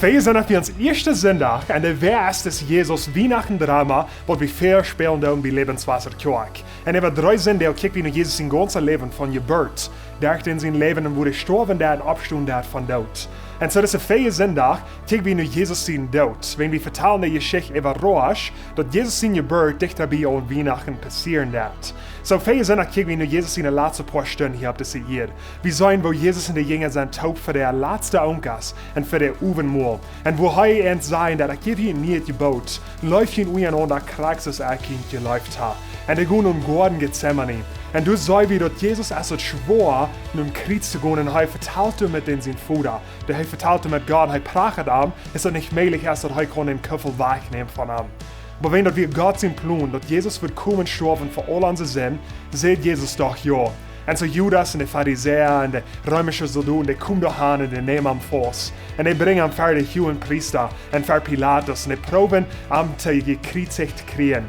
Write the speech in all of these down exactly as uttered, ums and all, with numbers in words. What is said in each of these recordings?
Wie sent opp ons ieeschten Sindach en de Wäakj es Jesus Wienachten Drama, waut wie väl spälen doonen bie Lebenswasser Kjoakj. Un äwa dree Sindach kjikj wie no Jesus sien gaunzet Läwen von Jeburt, derch dän sien Läwen un woo hee stoawen deed un oppstonen deed von Doot. Un soo dise väaje Sindach kjikj wie no Jesus sien Doot, wan wie vetalen de Jeschicht äwa Roasch, daut Jesus sien Jeburt dichta bie aun Wienachten passieren deed. Soo väaje Sindach kjikj wie no Jesus siene latste poa Stunden hia opp dise Ieed. Wie seenen woo Jesus un de Jinja sent toop fa de latste Aunkas un fa de Owentmol. Un woo hee an sajcht daut: "Ekj jäw junt een niet Jeboot, leeft junt unjarenaunda krakjt soo aus ekj junt jeleeft hab." Un dee gonen em Goaden Getsemane. Un doa seenen wie daut Jesus, aus et schwoa, nom Kjriez to gonen, un hee vetalt doa met dän sien Voda. Daut hee vetalt doa met Gott, hee prachat am, es et nich mäajlich, aus daut hee kunn dän Kuffel wajchnämen von am. Oba wan daut wia Gott sien Plon, daut Jesus wudd komen stoawen fa aul onse Sind, säd Jesus doch jo. Un soo Judas un de Farisäa un de reemische Soldoten, dee komen doa han un dee nämen am faust. Un dee brinjen am ver de Huagenpriesta un ver Pilatus un dee proowen am to jekjriezicht kjrieen.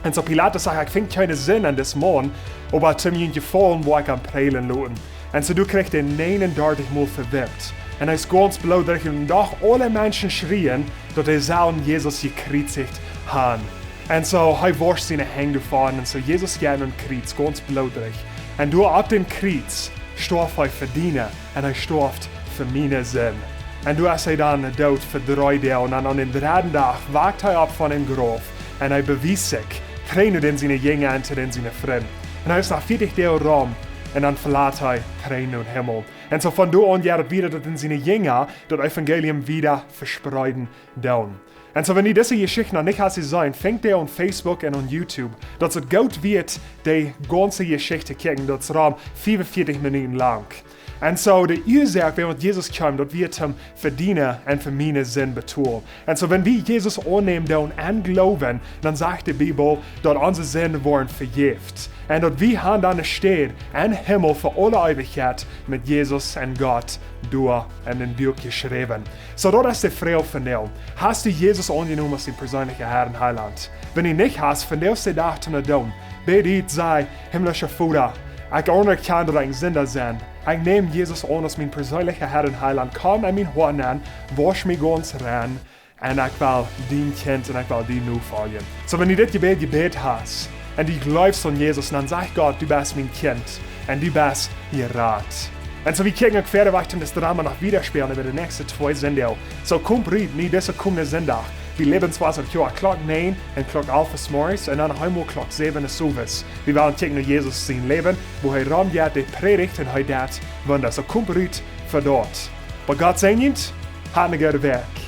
Un soo Pilatus sajcht: "Ekj finj kjeene Sind aun disen Maun, oba toom junt jefaulen woa ekj am prälen loten." Un soo doa kjrieech hee näajenendartich mol vewipt. Un hee es gaunz bloodrich un doch aule Menschen schrieen, daut hee sellen Jesus jekjriezicht han. Un soo hee woascht siene Henj doavon. Un soo Jesus jeit nom Kjriez, gaunz bloodrich. Un doa opp dän Kjriez stoaft hee fa diene un hee stoaft fa miene Sind. Un doa es hee dan doot fa dree Doag. Un dan aun dän dredden Dach wakt hee opp von dän Grauf. Un hee bewiest sikj, trigj no dän siene Jinja un to dän siene Frind. Un hee es noch vieetich Doag rom un dan velat hee trigj nom Himmel. Un soo von doa aun jeit et wieda, daut dän siene Jinja daut Evangelium wieda vespreeden doonen. Un soo wan du dise Jeschicht noch nich hast jeseenen, finj dee aun Facebook un aun YouTube. Daut es goot wieet, de gaunze Jeschicht to kjikjen, daut es rom fiefunvieetich Minuten lang. Un soo de Uasoak, wuarom Jesus kjeem, daut wia toom fa diene un fa miene Sind betolen. Un soo wan wie Jesus aunnämen doonen un jleewen, dan sajcht de Bibel, daut onse Sinden woaren vejäft. Un daut wie han dan eene Städ em Himmel fa aule Eewichkjeit met Jesus un Gott doa en een Buak jeschräwen. Soo daut es de Froag vondoag: Hast du Jesus aunjenomen aus dien perseenlicha Herr un Heilaunt? Wan du nich hast, vondoag es de Dach toom daut doonen. Bäd ut, saj: "Himmlischa Voda, ekj aunerkjan daut ekj een Sinda sie. Ekj näm Jesus aun aus mien perseenlicha Herr un Heilaunt. Komm en mien Hoat nenn, wausch mie gaunz rein. Un ekj well dien Kjint un ekj well die nofoljen." Soo wan du dit Jebäd jebät hast un du jleefst aun Jesus, dan sajcht Gott: "Du best mien Kjint un du best jerat." Un soo wie kjikjen uk wieda, waut wie dit Drama noch wieda spälen äwa de näakjste twee Sindach. Soo komt rut, nu dise komende Sindach, bie Lebenswasser Kjoakj, Klock näajen un Klock alf zemorjes un dan noch eemol Klock säwen zemorjes. Wie wellen kjikjen no Jesus sien Läwen, woo hee romjeit, dee prädicht un hee deit Wunda. Soo komt rut fa daut. Oba Gott säajent junt, hat eene goode Wäakj.